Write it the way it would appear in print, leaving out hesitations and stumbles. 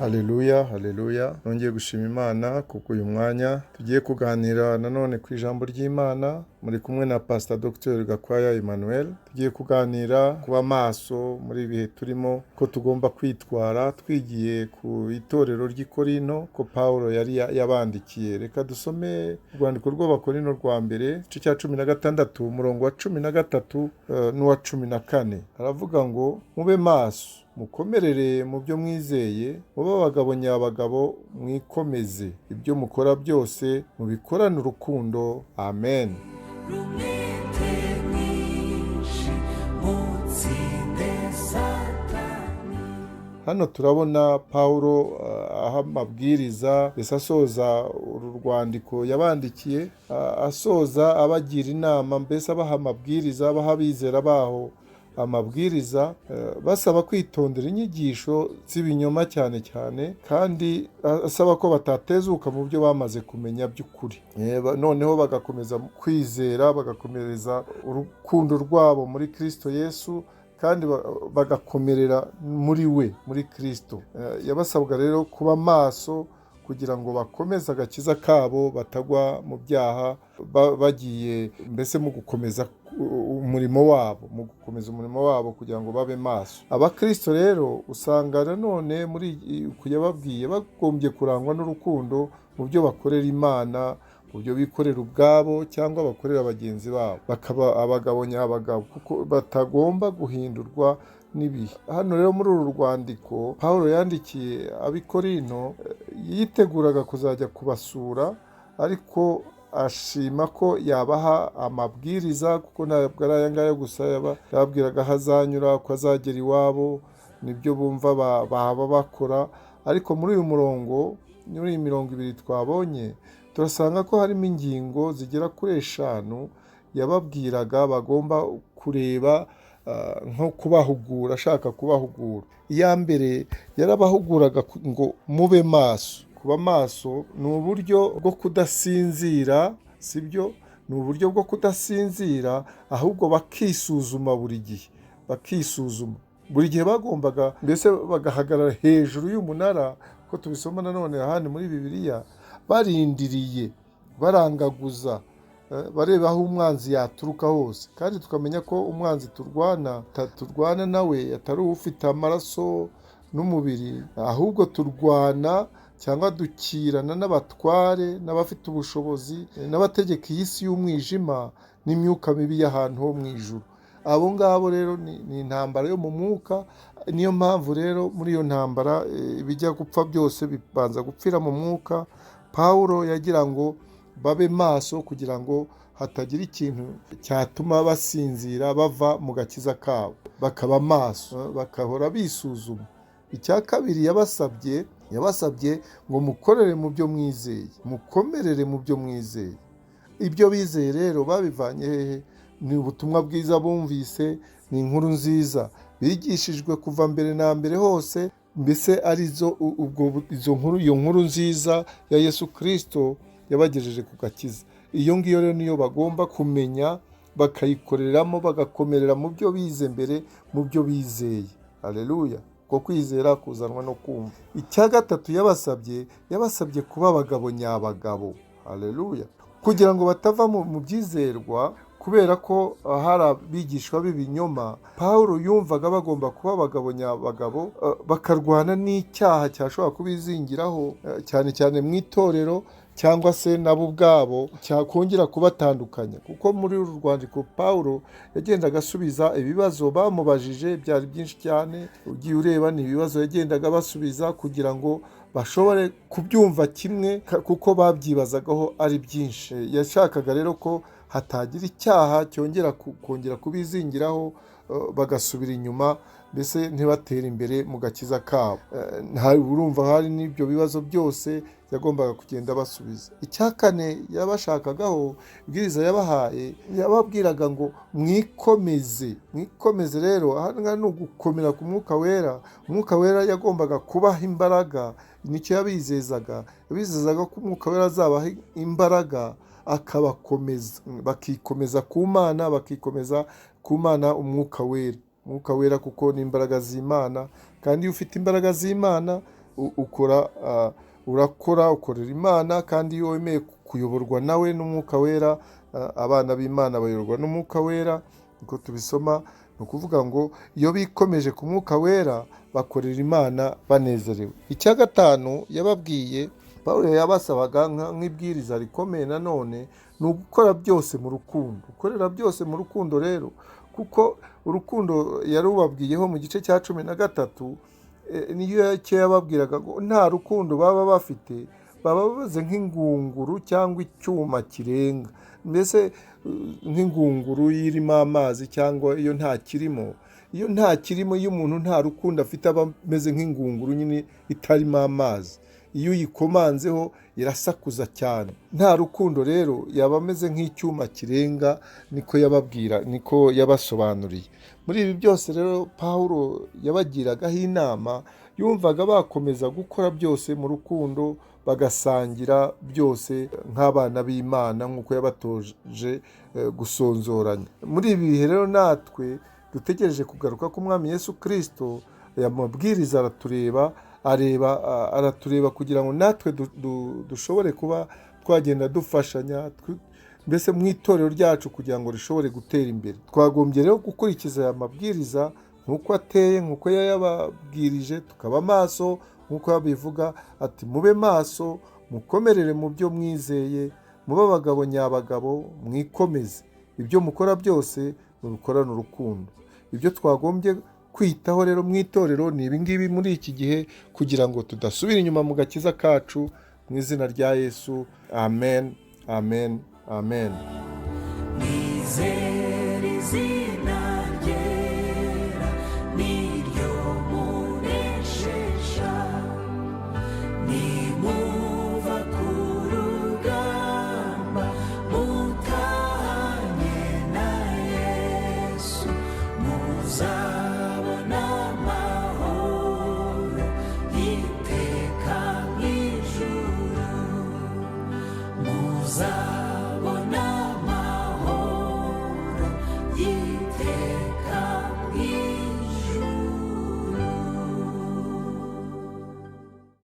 Haleluya, haleluya. Nongeye gushima Imana kuko uyu mwanya tugiye kuganira nanone ku ijambo ry'Imana. Muri kumwe na Pastor Dr. Gakwaya Emmanuel. Tugiye kuganira kuba maso muri ibihe turimo, ko tugomba kwitwara twigiye ku itorero ry'i Korinto ko Pawulo yari yabandikiye. Reka dusome urwandiko rw'Abakorinto rwa mbere, igice cya 16, umurongo wa 13 n'uwa 14. Aravuga ngo mube maso, mukomerere mu byo mwizeye, mube abagabo nyabagabo, mwikomeze. Ibyo mukora byose mubikorane urukundo. Amen. Rumwete mwinshi mutsinde Satani. Hano turabona Pawulo aha amabwiriza, mbese asoza uru rwandiko yabandikiye, asoza abagira inama, mbese abaha amabwiriza, abaha abizera baho amabwiriza, basaba kwitondera inyigisho z'ibinyoma cyane cyane, kandi asaba ko batatezuka mu byo bamaze kumenya by'ukuri. Noneho bagakomeza kwizera, bagakomereza urukundo rwabo muri Kristo Yesu, kandi bagakomerera muri we, muri Kristo. Yabasabwa rero kuba maso kugira ngo bakomeze agakiza kabo, batagwa mu byaha, bagiye mbese mu gukomeza umurimo wabo, mu gukomeza umurimo wabo kugira ngo babe maso. Abakristo rero usanga nanone muri kuyababwiye bagombye kurangwa n'urukundo mu byo bakorera Imana, mu byo bikorera ubwabo cyangwa bakorera bagenzi babo, bakaba abagabo nyabagabo kuko batagomba guhindurwa n'ibihe. Hano rero muri uru rwandiko Pawulo yandikiye ab'i Korinto, yiteguraga kuzajya kubasura, ariko ashima ko yabaha amabwiriza, kuko ntabwo ari aya ngaya gusa, yababwiraga aho azanyura, ko azagera iwabo, nibyo bumva baba bakora. Ariko muri uyu murongo, muri iyi mirongo ibiri twabonye, turasanga ko harimo ingingo zigera kuri 5 yababwiraga bagomba kureba, nko kubahugura, ashaka kubahugura. Iya mbere yarabahuguraga ngo mube maso. Kuba maso ni uburyo bwo kudasinzira, sibyo? Ni uburyo bwo kudasinzira, ahubwo bakisuzuma buri gihe, bakisuzuma buri gihe. Bagombaga mbese bagahagarara hejuru y'umunara, ko tubisoma nanone ahandi muri Bibiliya, barindiriye, barangaguza, bareba aho umwanzi yaturuka hose. Kandi tukamenya ko umwanzi turwana nawe atari ufite amaraso n'umubiri, ahubwo turwana cyangwa dukirana n'abatware n'abafite ubushobozi, n'abategeka iyi si y'umwijima n'imyuka mibi y'ahantu ho mu ijuru. Abo ngabo rero ni intambara yo mu mwuka. Niyo mpamvu rero muri iyo ntambara, ibijya gupfa byose bibanza gupfira mu mwuka. Pawulo yagira ngo babe maso kugira ngo hatagira ikintu cyatuma basinzira bava mu gakiza kabo, bakaba maso, bakahora bisuzuma. Icya kabiri yabasabye ngo mukorere mu byo mwizeye, mukomerere mu byo mwizeye. Ibyo bizeye rero babivanye hehe? Ni ubutumwa bwiza bumvise, ni inkuru nziza bigishijwe kuva mbere na mbere hose, mbese arizo ubwo izo nkuru, iyo nkuru nziza ya Yesu Kristo yabagejeje ku gakiza. Iyo ngiyo rero niyo bagomba kumenya, bakayikoreramo, bagakomerera mu byo bize mbere, mu byo bizeye. Haleluya. Ko kwizera kuzanwa no kumva. Icya gatatu yabasabye kuba abagabo nyabagabo. Haleluya. Kugira ngo batava mu byizerwa, kubera ko hari abigishwa b'ibinyoma. Pawulo yumvaga bagomba kuba abagabo nyabagabo, bakarwana n'icyaha cyashobora kubizingiraho, cyane cyane mu itorero cyangwa se nabo ubwabo, cyakongera kubatandukanya. Kuko muri uru rwandiko Pawulo yagendaga asubiza ibibazo bamubajije, byari byinshi cyane. Ugiye ureba ni ibibazo yagendaga abasubiza kugira ngo bashobore kubyumva kimwe, kuko babyibazagaho ari byinshi. Yashakaga rero ko hatagira icyaha cyongera kongera kubizingiraho, bagasubira inyuma, mbese ntibatere imbere mu gakiza kabo. Urumva hari n'ibyo bibazo byose yagombaga kugenda basubiza. Icya kane yabashakagaho, ibwiriza yabahaye, yababwiraga ngo mwikomeze. Mwikomeze rero aha ngaha ni ugukomera ku Mwuka Wera. Umwuka Wera yagombaga kubaha imbaraga, nicyo yabizezaga. Yabizezaga ko Umwuka Wera azabaha imbaraga akabakomeza, bakikomeza ku Mana, bakikomeza ku Mana Umwuka Wera. Umwuka Wera kuko ni imbaraga z'Imana, kandi iyo ufite imbaraga z'Imana ukora, urakora, ukorera Imana, kandi iyo wemeye kuyoborwa nawe n'Umwuka Wera, abana b'Imana bayoborwa n'Umwuka Wera, niko tubisoma. Ni ukuvuga ngo iyo bikomeje ku Mwuka Wera bakorera Imana banezerewe. Icya gatanu yababwiye, Pawulo yabasabaga nk'ibwiriza rikomeye nanone, ni ugukora byose mu rukundo. Gukorera byose mu rukundo rero, kuko urukundo yarubabwiyeho mu gice cya 13, niyo cyo yababwiraga ngo nta rukundo baba bafite, baba bameze nk'ingunguru cyangwa icyuma kirenga, mbese nk'ingunguru irimo amazi cyangwa iyo nta kirimo. Iyo nta kirimo, iyo umuntu nta rukundo afite, aba ameze nk'ingunguru nyine itarimo amazi. Iyo uyikomanzeho irasakuza cyane. Nta rukundo rero yaba ameze nk'icyuma kirenga, niko yababwira, niko yabasobanuriye. Muri ibi byose rero Pawulo yabagiragaho inama, yumvaga bakomeza gukora byose mu rukundo, bagasangira byose nk'abana b'Imana, nk'uko yabatoje gusonzoranya. Muri ibi bihe rero natwe dutegereje kugaruka k'Umwami Yesu Kristo, aya mabwiriza aratureba, aratureba kugira ngo natwe dushobore kuba twagenda dufashanya, mbese mu itorero ryacu kugira ngo rishobore gutera imbere. Twagombye rero gukurikiza aya mabwiriza nk'uko ateye, nk'uko yayababwirije, tukaba maso nk'uko yabivuga ati mube maso, mukomerere mu byo mwizeye, mube abagabo nyabagabo, mwikomeze, ibyo mukora byose mubikorane urukundo. Ibyo twagombye kwitaho rero mu itorero ni ibi ngibi muri iki gihe, kugira ngo tudasubira inyuma mu gakiza kacu. Mu izina rya Yesu, amen, amen, amen. Nizeye.